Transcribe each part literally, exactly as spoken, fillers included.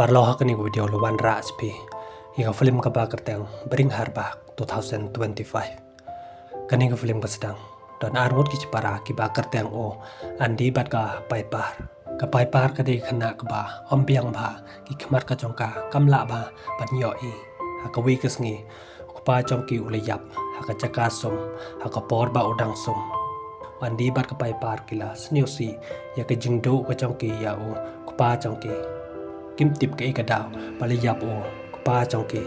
Paralok, ha kane ka video la wanrah sha phi ïa ka film kaba kyrteng Bring Her Back two thousand twenty-five. Kane ka film ka sdang don arngut ki shipara kiba kyrteng u Andy bad ka Piper. Ka Piper ka dei ka khynnah kaba ym biang bha, ki khmat ka jong ka kam lah bha ban ïohi. Ha kawei ka sngi u kpa jong ki u la ïap ha ka jaka sum ha ka por ba u dang sum. U Andy bad ka Piper ki la sngewsih ïa ka jingduh ka jong ki ïa u kpa jong ki. Kim tip kaei ka daw ba la ïap u kpa jong ki.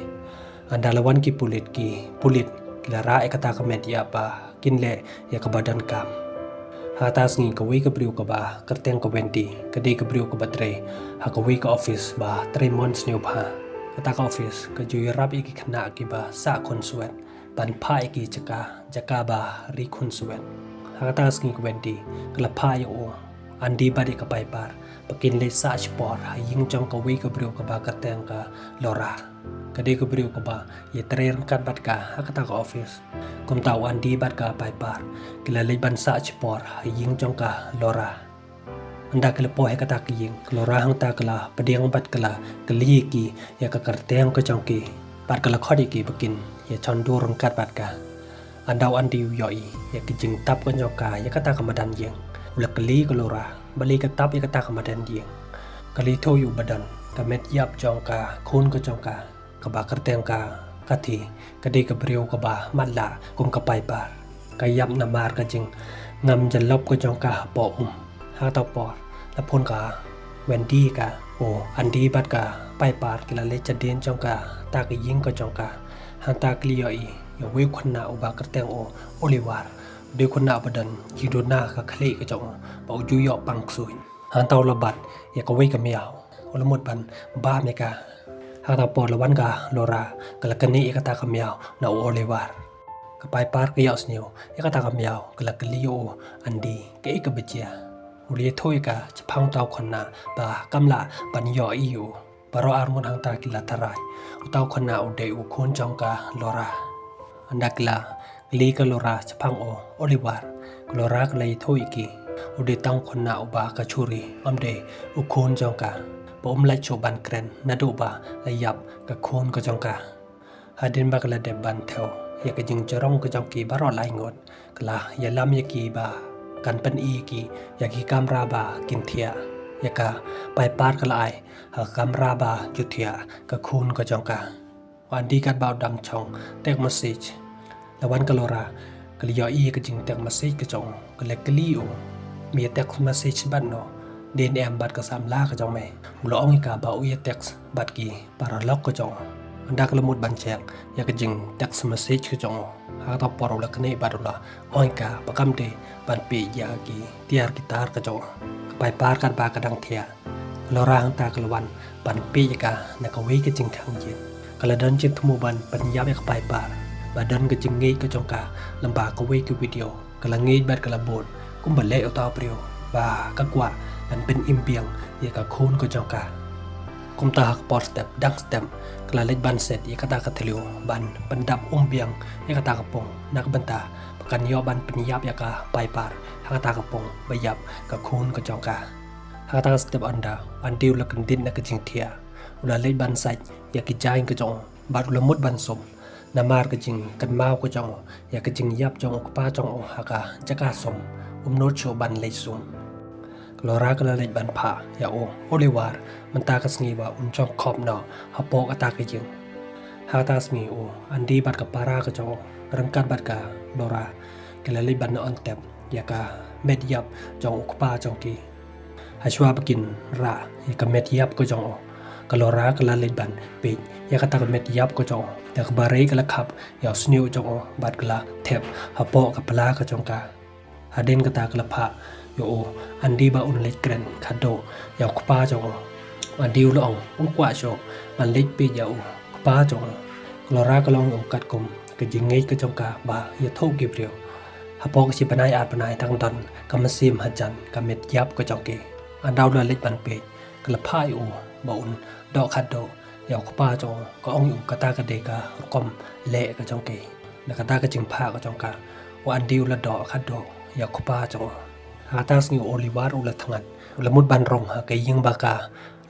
Ynda la wan ki pulit, ki pulit ki la rah ïa kata ka met ïap ba kin leh ïa kaba donkam. Ha kata sngi kawei ka briew kaba kyrteng ka Wendy ka dei ka briew kaba trei ha kawei ka office ba trei mon sngewbha. Kata ka office ka ju ïarap ïa ki khynnah kiba sah khunswet ban phah ïa ki jaka, jaka ba ri khunswet. Ha kata sngi ka Wendy ka la phah ïa u Andy bad ïa ka Piper ba kin leit sah shipor ha ïing jong kawei ka briew kaba kyrteng ka Laura. Ka dei ka briew kaba ïatrei ryngkat bad ka ha kata ka office. Kumta u Andy bad ka Piper ki la leit ban sah shipor ha ïing jong ka Laura. Ynda ki la poi ha kata ka ïing, ka Laura hangta ka la pdiang bad ka la kylli ïa ki ïa ka kyrteng ka jong ki bad ka la khot ïa ki ba kin ïa shon dur ryngkat bad ka. Ynda u Andy u ïohi ïa ka jingtap ka jong ka ïa kata ka madan ïing, u la kylli ka Laura balei ka tap ïa kata ka madan ïing. Ka la ïathuh ïa u ba don ka met ïap jong ka khun ka jong ka kaba kyrteng ka Kathy, ka dei ka briew kaba matlah kum ka Piper. Ka ïap namar ka jingngam jyllop ka jong ka hapoh um. Ha kata ka por la phone ka Wendy ïa ka. U Andy bad ka Piper ki la leit shadien jong kata ka ïing ka jong ka. Hangta ki la ïohi ïa uwei u khynnah uba kyrteng u Oliver. U dei u khynnah ba don jingduna ha ka khlieh ka jong u ba u ju ïoh pang ksuid. Hangta u la bat ïa kawei ka miaw, u la mut ban bam ïa ka. Ha kata ka por la wan ka Laura, ka la knieh ïa kata ka miaw na u Oliver. Ka Piper ka ïohsngew ïa kata ka miaw, ka la kylli ïa u Andy kaei kaba jia. U la ïathuh ïa ka shaphang uta u khynnah ba kam lah ban ïohi ïa u. Baroh arngut hangta ki la tharai uta u khynnah u dei u khun jong ka Laura. Ynda ki la kylli ka Laura shaphang u Oliver, ka Laura ka la ïathuh ïa ki, u dei tang u khynnah uba ka churi, ym dei u khun jong ka. Ba um lait shuh ban kren naduh ba la ïap ka khun ka jong ka. Hadien ba ka la dep ban thew ïa ka jingjrong ka jong ki baroh lai ngut, ka la ïalam ïa ki ba kan pyni ïa ki ïa ki kamra ba kin thiah. Ïa ka Piper ka la ai ha ka kamra ba ju thiah ka khun ka jong ka. U Andy katba u dang shong text message, la wan ka Laura, ka la ïohi ïa ka jingtext message ka jong u, ka la kylli ïa u, me ïa text message bad no? Dei ne em bad ka samla ka jong me? U la ong ïa ka ba u ïa text bad ki paralok ka jong u. Ynda ka la mut ban check ïa ka jingtext message ka jong u, ha kata ka por u la knieh bad u la ong ïa ka ba kam dei ban peit ïa ki tiar ki tar ka jong u. Ka Piper katba ka dang thiah, ka Laura hangta ka la wan ban peit ïa ka na kawei ka jingkhang ïing. Ka la don jingthmu ban pynïap ïa ka Piper ba don ka jingngeit ka jong ka lyngba kawei ka video. Ka la ngeit bad ka la bud kumba leh uta u briew ba ka kwah ban pynim biang ïa ka khun ka jong ka. Kumta ha ka por step dang step ka la leit ban set ïa kata ka thliew ban pyndap um biang ïa kata ka pung, na ka bynta ba kan ïoh ban pynïap ïa ka Piper ha kata ka pung ba ïap ka khun ka jong ka. Ha kata ka step ynda u Andy u la kyndit na ka jingthiah, u la leit ban sait ïa ki jaiñ ka jong u bad u la mut ban sum. Namar ka jingkynmaw ka jong u ïa ka jingïap jong u kpa jong u ha ka jaka sum, um nud shuh ban leit sum. Ka Laura ka la leit ban phah ïa u Oliver mynta ka sngi ba un shong khop noh hapoh kata ka ïing. Ha kata ka sngi u Andy bad ka para ka jong u ryngkat bad ka Laura ki la leit ban ïoh tep ïa ka met ïap jong u kpa jong ki. Hashwa ba kin rah ïa ka met ïap ka jong u, ka Laura ka la leit ban peit ïa kata ka met ïap ka jong u. Da kaba rei ka la khap ïa u snieh jong u bad ka la thep hapoh ka pla ka jong ka. Hadien kata ka la phah ïa u Andy ba un leit kren khadduh ïa u kpa jong u. U Andy u la ong um kwah shuh ban leit peit ïa u kpa jong u. Ka Laura ka la ong ïa u katkum ka jingngeit ka jong ka ba ïathuh ki briew, hapoh ka shi bnai ar bnai dang don ka mynsiem hajan ka met ïap ka jong ki. Ynda u la leit ban peit, ka la phah ïa u ba un doh khadduh ïa u kpa jong u. Ka ong ïa u kata ka dei ka rukom leh ka jong ki. Na kata ka jingphah ka jong ka, u Andy u la doh khadduh ïa u kpa jong u. Ha kata ka sngi u Oliver u la thngan, u la mut ban rung ha ka ïing ba ka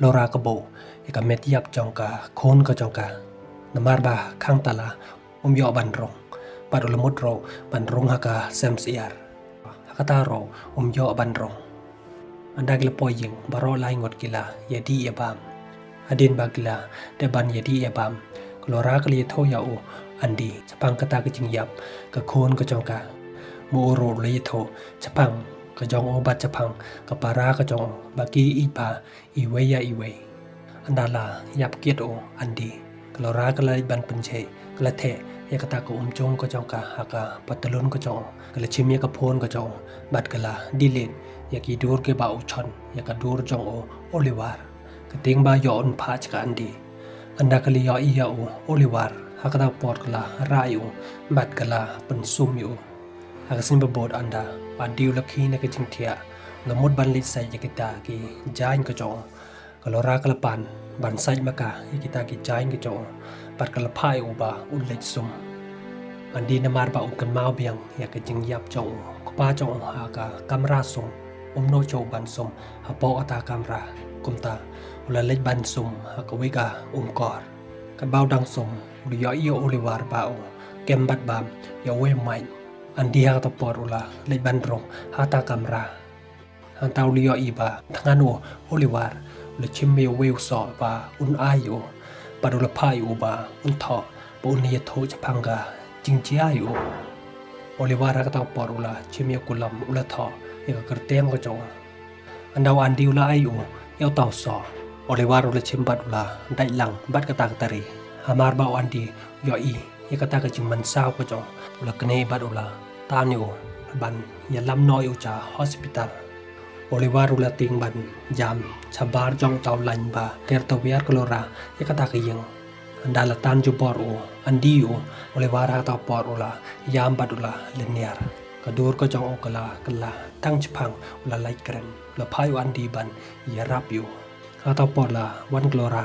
Lora ka buh ïa ka met ïap jong ka khun ka jong ka. Namar ba khang tala um ïoh ban rung, bad u la mut ruh ban rung ha ka sem syiar. Ha kata ruh um ïoh ban rung. Ynda ki la poi ïing, baroh lai ngut ki la ïadih ïabam. Hadien ba ki la dep ban ïadih ïabam, ka Lora ka la ïathuh ïa u Andy shaphang kata ka jingïap ka khun ka jong ka. Ma u ruh u la ïathuh shaphang ka jong u bad shaphang ka para ka jong u, ba ki ïeit bha iwei ïa iwei. Ynda la ïap kit u Andy, ka Lora ka la leit ban pynjhieh, ka la theh ïa kata ka umjung ka jong ka ha ka patlun ka jong u, ka la shim ïa ka phone ka jong u, bad ka la delete ïa ki dur kiba u shon ïa ka dur jong u Oliver. Ka tieng ba ïoh un phah sha ka Andy. Ynda ka la ïohi ïa u Oliver, ha kata ka por ka la rah ïa u, bad ka la pynsum ïa u. Ha ka sngi ba bud ynda u Andy u la khie na ka jingthiah, u la mut ban leit sait ïa kita ki jaiñ ka jong u. Ka Lora ka la pan ban sait ma ka ïa kita ki jaiñ ka jong u, bad ka la phah ïa u ba un leit sum. Andy namar ba un kynmaw biang ïa ka jingïap jong u kpa jong u ha ka kamra sum, um noh shuh ban sum hapoh kata ka kamra. Kumta u la leit ban sum ha kawei ka umkor. Katba u dang sum, u la ïohi ïa u Oliver ba u kem bad bam ïa uwei u mait. Andy ha kata ka por u la leit ban rung ha kata ka kamra. Hangta u la ïohi ba thngan u Oliver u la shim ïa uwei u soh ba un ai ïa u, bad u la phah ïa u ba un thoh, ba un ïathuh shaphang ka jingjia ïa u. Oliver ha kata ka por u la shim ïa u kulam, u la thoh ïa ka kyrteng ka jong u. Ynda u Andy u la ai ïa u ïa uta u soh, Oliver u la shim bad u la dait lang bad kata ka tari. Hamar ba u Andy u ïohi ïa kata ka jingmynsaw ka jong u, u la knieh bad u la tan ïa u ban ïalam noh ïa u sha hospital. Oliver u la tieng ban jam shabar jong uta u lain ba ter tawiar ka Lora ïa kata ka ïing. Ynda la tan jubor u Andy ïa u, Oliver ha kata ka por u la ïam bad u la lyniar. Ka dur ka jong u ka la kylla tang shaphang, u la lait kren, u la phah ïa u Andy ban ïarap ïa u. Ha kata ka por la wan ka Lora,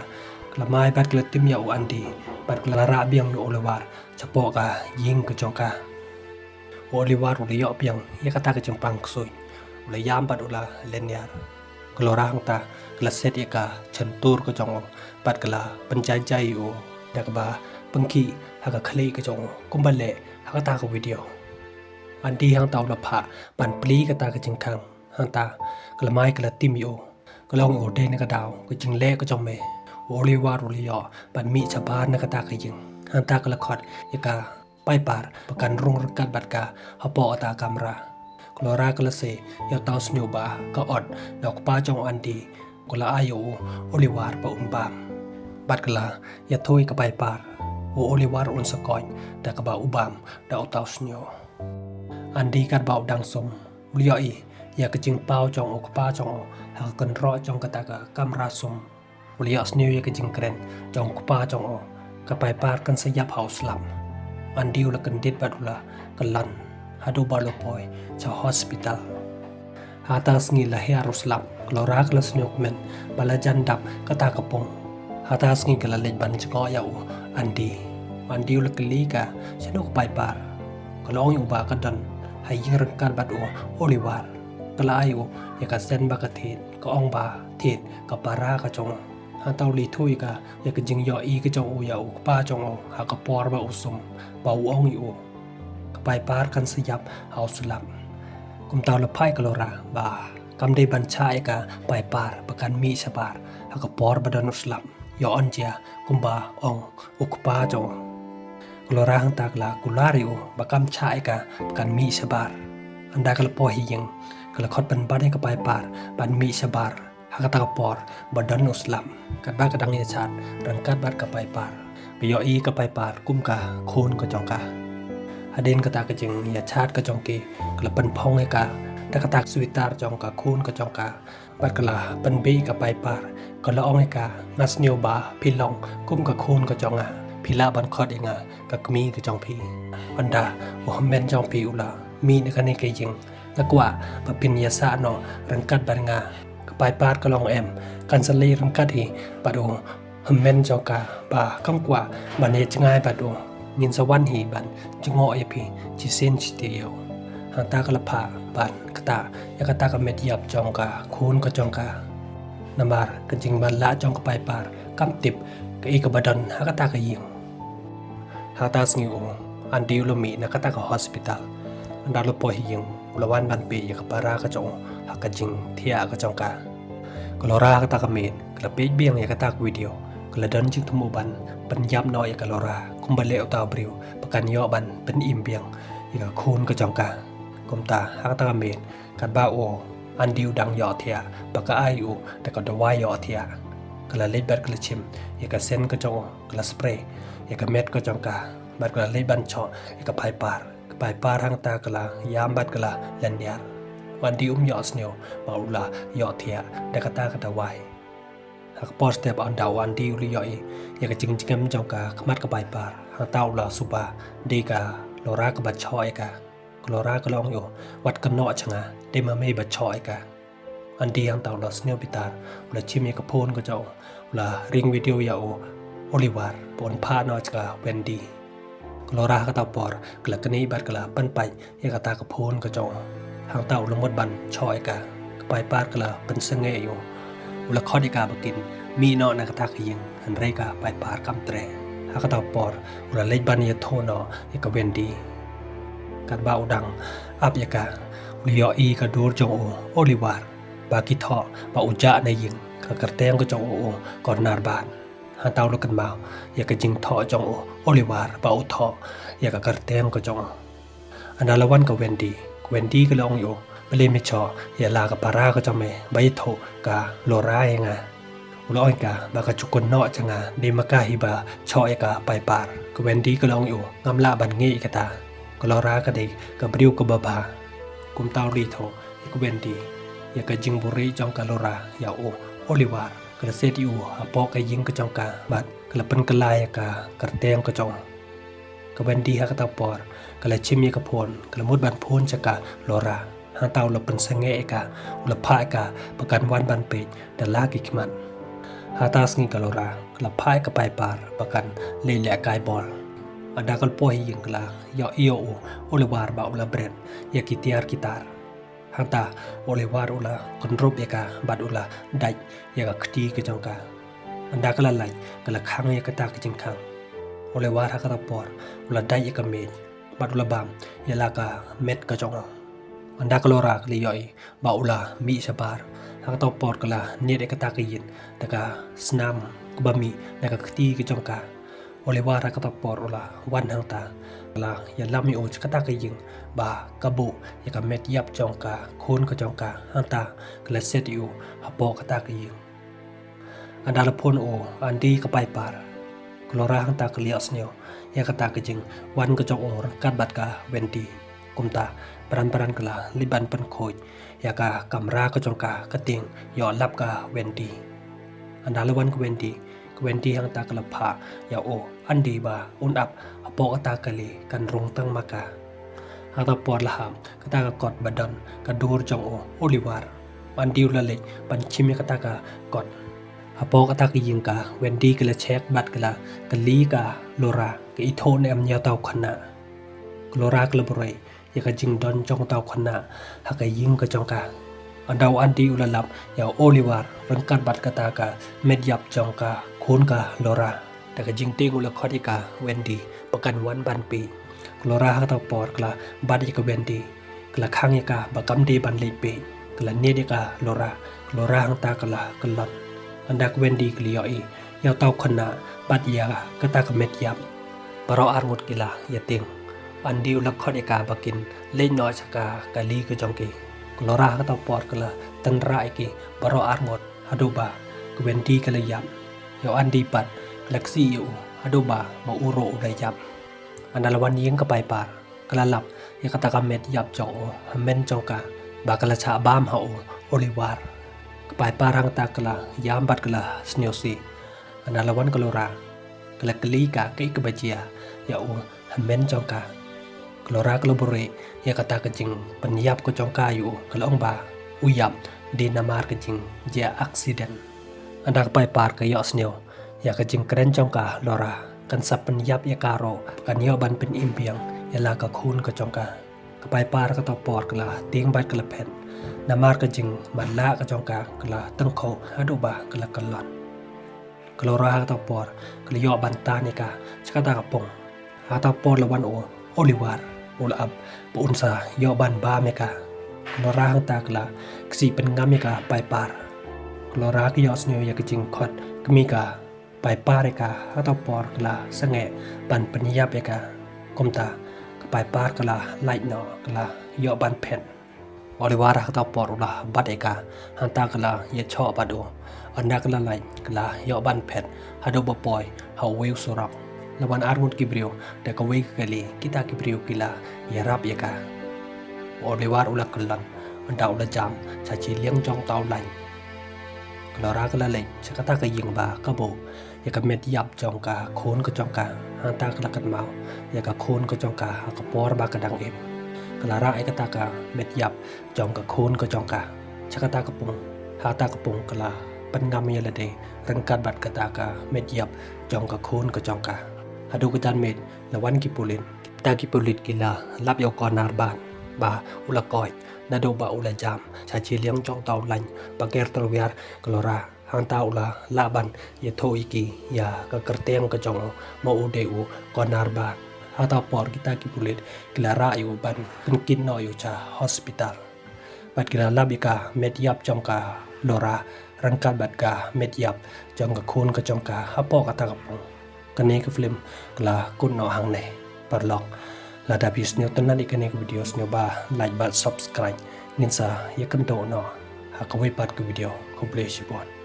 ka la mai bad ka la tim ïa u Andy, bad ka la rah biang ïa u Oliver shapoh ka ïing ka jong ka. U Oliver u la ïoh biang ïa kata ka jingpang ksuid, u la ïam bad u la lyniar. Ka Lora hangta ka la set ïa ka shyntur ka jong u, bad ka la pynjai jai ïa u da kaba pynkhih ha ka khlieh ka jong u, kumba leh ha kata ka video. Andy hangta u la phah ban plie kata ka jingkhang. Hangta ka la mai ka la tim ïa u, ka la ong ïa u, dei na ka daw ka jingleh ka jong me. U Oliver u la ïoh ban mih shabar na kata ka ïing. Hangta ka la khot ïa ka Piper ba kan rung ryngkat bad ka hapoh kata ka kamra. Ka Lora ka la sei ïa uta u sniew ba ka ot na u kpa jong u Andy, ka la ai ïa u Oliver ba un bam. Bad ka la ïathuh ïa ka Piper, u Oliver un sa koit da kaba u bam da uta u sniew. Andy katba u dang sum, u la ïohi ïa ka jingpaw jong u kpa jong u ha ka kynroh jong kata ka kamra sum. U la ïohsngew ïa ka jingkren jong u kpa jong u, ka Piper kan sa ïap ha u slap. Andy u la kyndit bad u la kyllon haduh ba u la poi sha hospital. Ha kata ka sngi la hiar u slap, ka Lora ka la sngewkmen ba la jan dap kata ka pung. Ha kata ka sngi ka la leit ban jngoh ïa u Andy. Andy u la kylli ka shano ka Piper. Ka la ong ïa u ba ka don ha ïing ryngkat bad u Oliver. Ka la ai u ïa ka send ba ka thied, ka ong ba thied ka para ka jong u. Hangta u la ïathuh ïa ka ïa ka jingïohi ka jong u ïa u kpa jong u ha ka por ba u sum, ba u ong ïa u ka Piper kan sa ïap ha u slap. Kumta u la phah ïa ka Lora ba kam dei ban shah ïa ka Piper ba kan mih shabar ha ka por ba don u slap. Ïoh ong jia kumba ong u kpa jong u. Ka Lora hangta ka la kular ïa u ba kam shah ïa ka ba kan mih shabar. Ynda ka la poi ha ïing, ka la khot ban bat ïa ka Piper ban mih shabar ha kata ka por ba don u slap. Katba ka dang ïashad ryngkat bad ka Piper, ka ïohi ka Piper kum ka khun ka jong ka. Hadien kata ka jingïashad ka jong ki, ka la pynphong ïa ka da kata ka sweater jong ka khun ka jong ka. Bad ka la pynbeit ïa ka Piper, ka la ong ïa ka, nga sngewbha phi long kum ka khun ka jong nga, phi lah ban khot ïa nga ka kmie ka jong phi. Ynda u hynmen jong phi u la mih na kane ka ïing, nga kwah ba phin ïasah noh ryngkat bad nga. Ka Piper ka la ong em, kan sa leit ryngkat hi bad u hynmen jong ka ba kam kwah ban ïajngai bad u. Ngin sa wan hi ban jngoh ïa phi shisien shi taïew. Hangta ka la phah ban ktah ïa kata ka met ïap jong ka khun ka jong ka. Namar ka jingwan lah jong ka Paipar kam tip kaei kaba don ha kata ka ïing. Ha kata ka sngi u Andy u la mih na kata ka hospital. Ynda u la poi ha ïing u la wan ban peit ïa ka para ka jong u ha ka jingthiah ka jong ka. Ka Laura ha kata ka miet ka la peit biang ïa kata ka video, ka la don jingthmu ban pynïap noh ïa ka Laura kumba leh uta u briew ba kan ïoh ban pynim biang ïa ka khun ka jong ka. Kumta ha kata ka miet katba u Andy u dang ïohthiah ba ka ai u da ka dawai ïohthiah, ka la leit bad ka la shim ïa ka sen ka jong u, ka la spray ïa ka met ka jong ka bad ka la leit ban shoh ïa ka Paipar. Ka Paipar hangta ka la ïam bad ka la lynñiar. U Andy um ïohsngew ba u la ïohthiah da kata ka dawai. Ha ka por step ynda u Andy u la ïohi ïa ka jingjngem jong ka khmat ka Paipar, hangta u la suba dei ka Laura kaba shoh ïa ka. Ka Laura ka la ong ïa u, wat kynnoh sha nga, dei ma me ba shoh ïa ka. Andy hangta u la sngew bitar, u la shim ïa ka phone ka jong u, u la ring video ïa u Oliver ba un phah noh sha ka Wendy. Ka Laura ha kata ka por ka la knieh bad ka la pynpait ïa kata ka phone ka jong u. Hangta u la mut ban shoh ïa ka. Ka Paipar ka la pynsangeh ïa u. U la khot ïa ka ba kin mih noh na kata ka ïing, hynrei ka Paipar kam treh. Ha kata ka por u la leit ban ïathuh noh ïa ka Wendy. Katba u dang ap ïa ka, u la ïohi ka dur jong u Oliver ba ki thoh ba u jah na ïing, ka kyrteng ka jong u u Corner Bad. Hangta u la kynmaw ïa ka jingthoh jong u Oliver ba u thoh ïa ka kyrteng ka jong u. Ynda la wan ka Wendy, ka Wendy ka la ong ïa u, balei me shoh ïa la ka para ka jong me ba ïathuh ka Laura ïa nga. U la ong ïa ka ba ka shu kynnoh sha nga, dei ma ka hi ba shoh ïa ka Paipar. Ka Wendy ka la ong ïa u, ngam lah ban ngeit ïa kata. Ka Laura ka dei ka briew kaba bha. Kumta u la ïathuh ïa ka Wendy ïa ka jingbuhrieh jong ka Laura ïa u Oliver. Ka la set ïa u hapoh ka ïing ka jong ka bad ka la pynkylla ïa ka kyrteng ka jong u. Ka Wendy ha kata ka por ka la shim ïa ka phone, ka la mut ban phone sha ka Laura. Hangta u la pynsangeh ïa ka, u la phah ïa ka ba kan wan ban peit da la ki khmat. Ha kata ka sngi ka Laura ka la phah ïa ka Paipar ba kan leit leh kai bol. Ynda ka la poi ha ïing ka la ïohi ïa u Oliver ba u la bret ïa ki tiar ki tar. Hangta u Oliver u la kynrup ïa ka bad u la dait ïa ka kti ka jong ka. Ynda ka la lait ka la khang ïa kata ka jingkhang. U Oliver ha kata ka por u la dait ïa ka miej bad u la bam ïa la ka met ka jong u. Ynda ka Laura ka la ïohi ba u la mih shabar, ha kata ka por ka la niad ïa kata ka ïit da ka snam kaba mih na ka kti ka jong ka. Oliver ha kata ka por u la wan hangta, ka la ïalam ïa u sha kata ka ïing ba ka buh ïa ka met ïap jong ka khun ka jong ka. Hangta ka la set ïa u hapoh kata ka ïing. Ynda la phone u Andy ka Paipar, ka Laura hangta ka la ïohsngew ïa kata ka jingwan ka jong u ryngkat bad ka Wendy. Kumta bran bran ka la leit ban pynkhuid ïa ka kamra ka jong ka, ka tieng ïoh lap ka Wendy. Ynda la wan ka Wendy, ka Wendy hangta ka la phah ïa u Andy ba un ap hapoh kata ka kali, kan rung tang ma ka. Ha kata ka por la hap kata ka kot ba don ka dur jong u Oliver. U Andy u la leit ban shim ïa kata ka kot. Hapoh kata ka ïing ka Wendy ka la check bad ka la kylli ka Laura, ka ithuh ne em ïa uta u khynnah. Ka Laura ka la buhrieh ïa ka jingdon jong uta u khynnah ha ka ïing ka jong ka. Ynda u Andy u la lap ïa u Oliver ryngkat bad kata ka met ïap jong ka khun ka Laura. Da ka jingtieng u la khot ïa ka Wendy ba kan wan ban peit. Ka Laura ha kata ka por ka la bat ïa ka Wendy, ka la khang ïa ka ba kam dei ban leit peit. Ka la niad ïa ka Laura, ka Laura hangta ka la kyllon. Ynda ka Wendy ka la ïohi ïa uta u khynnah bad ïa kata ka met ïap, baroh arngut ki la ïatieng. Andy u la khot ïa ka ba kin leit noh sha ka kali ka jong ki. Ka Laura ha kata ka por ka la tynrah ïa ki baroh arngut haduh ba ka Wendy ka la ïap. Ïa u Andy pat ka la ksih ïa u haduh ba ma u ruh u la ïap. Ynda la wan ïing ka Paipar, ka la lap ïa kata ka met ïap jong u hynmen jong ka ba ka la shah bam ha u Oliver. Ka Paipar hangta ka la ïam bad ka la sngewsih. Ynda la wan ka Laura, ka la kylli ka kaei kaba jia ïa u hynmen jong ka. Ka Laura ka la buhrieh ïa kata ka jingpynïap ka jong ka ïa u, ka la ong ba u ïap dei namar ka jingjia accident. Ynda ka Paipar ka ïohsngew ïa ka jingkren jong ka Laura, kan sa pynïap ïa ka ruh, kan ïoh ban pynim biang ïa la ka khun ka jong ka. Ka Paipar kata ka por ka la tieng bad ka la phet. Namar ka jingmatlah ka jong ka ka la tyngkhuh haduh ba ka la kyllon. Ka Laura ha kata ka por ka la ïoh ban tan ïa ka sha kata ka pung. Ha kata ka por la wan u Oliver u la ap ba un sa ïoh ban bam ïa ka. Ka Laura hangta ka la ksih pynngam ïa ka Piper. Ka Laura ka ïohsngew ïa ka jingkhot kmie ka Piper ïa ka. Ha kata ka por ka la sangeh ban pynïap ïa ka. Kumta ka Piper ka la lait noh, ka la ïoh ban phet. Oliver ha kata ka por u la bat ïa ka, hangta ka la ïa choh bad u. Ynda ka la lait ka la ïoh ban phet haduh ba poi ha uwei u surok. La wan arngut ki briew da kawei ka kali, kita ki briew ki la ïarap ïa ka. Oliver u la kyllon ynda u la jam sha shiliang jong uta u laiñ. Ka Laura ka la leit sha kata ka ïing ba ka buh ïa ka met ïap jong ka khun ka jong ka. Hangta ka la kynmaw ïa ka khun ka jong ka ha ka por ba ka dang im. Ka la rah ïa kata ka met ïap jong ka khun ka jong ka sha kata ka pung. Ha kata ka pung ka la pynngam ïa lade ryngkat bad kata ka met ïap jong ka khun ka jong ka. Haduh ka janmiet la wan ki pulit. Kita ki pulit ki la lap ïa u Conrad ba u la koit naduh ba u la jam sha shiliang jong uta u laiñ ba ker tyrwiar ka Laura. Hangta u la lah ban ïathuh ïa ki ïa ka kyrteng ka jong u, ma u dei u Conrad. Ha kata ka por kita ki pulit ki la rah ïa u ban pynkit noh ïa u sha hospital. Bad ki la lap ïa ka met ïap jong ka Laura ryngkat bad ka met ïap jong ka khun ka jong ka hapoh kata ka pung. Kane ka film ka la kut noh hangne paralok. Lada phi sngewtynnat ïa kane ka video, sngewbha like bad subscribe. Ngin sa ïakynduh noh ha kawei pat ka video. Khublei shibun.